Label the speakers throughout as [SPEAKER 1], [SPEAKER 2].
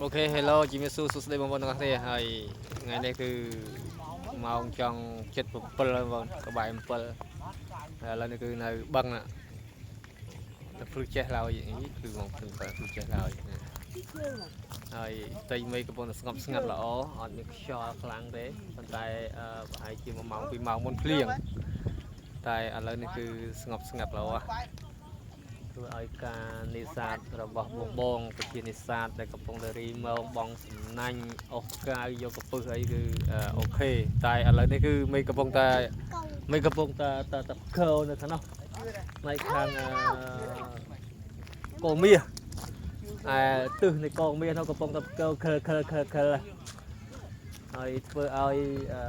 [SPEAKER 1] OK hello ជំរាបសួរសួស្តីបងប្អូនទាំងអស់គ្នាហើយថ្ងៃនេះគឺម៉ោងចង់7ហើយបងប្អូនក្បែរ7ហើយឥឡូវនេះគឺនៅបឹងណាទៅភ្លឺចេះឡើយនេះគឺម៉ោង7ភ្លឺចេះឡើយហើយផ្ទៃមេឃកំពុងតែស្ងប់ស្ងាត់ល្អអត់មានខ្យល់ខ្លាំងទេប៉ុន្តែអឺប្រហែលជា1ម៉ោង2ម៉ោងមុនភ្លៀងតែឥឡូវនេះគឺស្ងប់ស្ងាត់ល្អ ធ្វើឲ្យការនេសាទរបស់បងបងប្រជានេសាទដែលកំពុងតែរីមងបងសំណាញ់អស់កាវយកកពឹសអីគឺ OK តែឥឡូវនេះគឺមេឃកំពុងតែមេឃកំពុងតែតែតែខោនៅខាងនោះផ្នែកខាងអឺកងមាសអែទិសនៃកងមាសនោះកំពុងតែខើខើខើខើខើហើយធ្វើឲ្យអឺ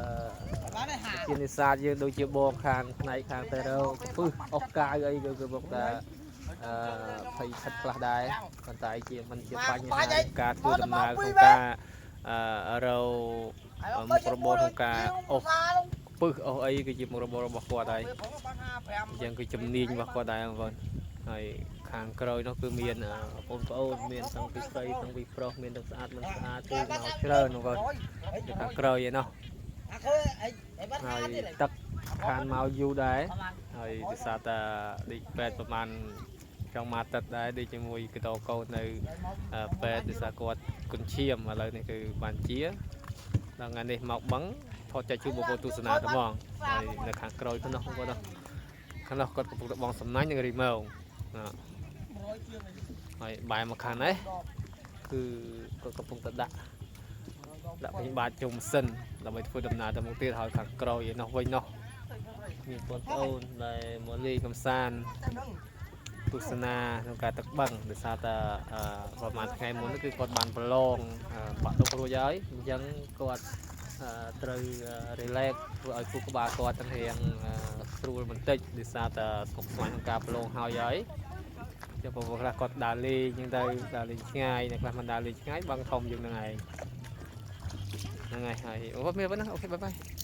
[SPEAKER 1] ជានេសាទយើងដូចជាបងខាងផ្នែកខាងទៅរកកពឹសអស់កាវអីគឺកំពុងតែ អឺភ័យខិតខ្លះដែរប៉ុន្តែជាមិនជាបញ្ហាការធ្វើដំណើរក្នុងការអឺរកមុខរបរក្នុងការអស់ពឹសអស់អីគឺជាមុខរបររបស់គាត់ហើយអញ្ចឹងគឺជំនាញរបស់គាត់ដែរបងប្អូនហើយខាងក្រោយនោះគឺមានបងប្អូនមានទាំងពីស្រីទាំងពីប្រុសមានទាំងស្អាតមិនស្អាតគឺមកច្រើនបងប្អូននៅខាងក្រោយឯណោះហើយទឹកខានមកយូរដែរហើយដោយសារតែដេកពេទ្យប្រហែល ចង់មកទឹកដែរដូចជាមួយកតកូននៅពេទ្យដោយសារគាត់គុណឈាមឥឡូវនេះគឺបានជាដល់ថ្ងៃនេះមកបឹងថតចែកជូនបងប្អូនទស្សនាតែហ្មងហើយនៅខាងក្រោយខាងនោះបងប្អូននោះខាងនោះគាត់កំពុងតែបងសំណាញ់និងរីម៉ងណាហើយបែរមកខាងនេះគឺគាត់កំពុងតែដាក់ដាក់ពេញបាតជុំសិនដើម្បីធ្វើដំណើរទៅមុខទៀតហើយខាងក្រោយឯនោះវិញនោះមានបងប្អូនដែលមកលេងកម្សាន្ត ទស្សនាក្នុងការទឹកបឹងដោយសារតែអឺប្រហែលថ្ងៃមុនគឺគាត់បានប្រឡងអឺបាក់ឌុបរួចហើយអញ្ចឹងគាត់អឺត្រូវ relax ធ្វើឲ្យខួរក្បាលគាត់ទាំងរៀងអឺស្រួលបន្តិចដោយសារតែស្មុគស្មាញក្នុងការប្រឡងហើយហើយចឹងបងប្អូនខ្លះគាត់ដើរលេងអញ្ចឹងទៅដើរលេងឆ្ងាយអ្នកខ្លះមិនដើរលេងឆ្ងាយបឹងធំយើងហ្នឹងឯងហ្នឹងហើយហើយអូមានប៉ុណ្ណាOK bye bye.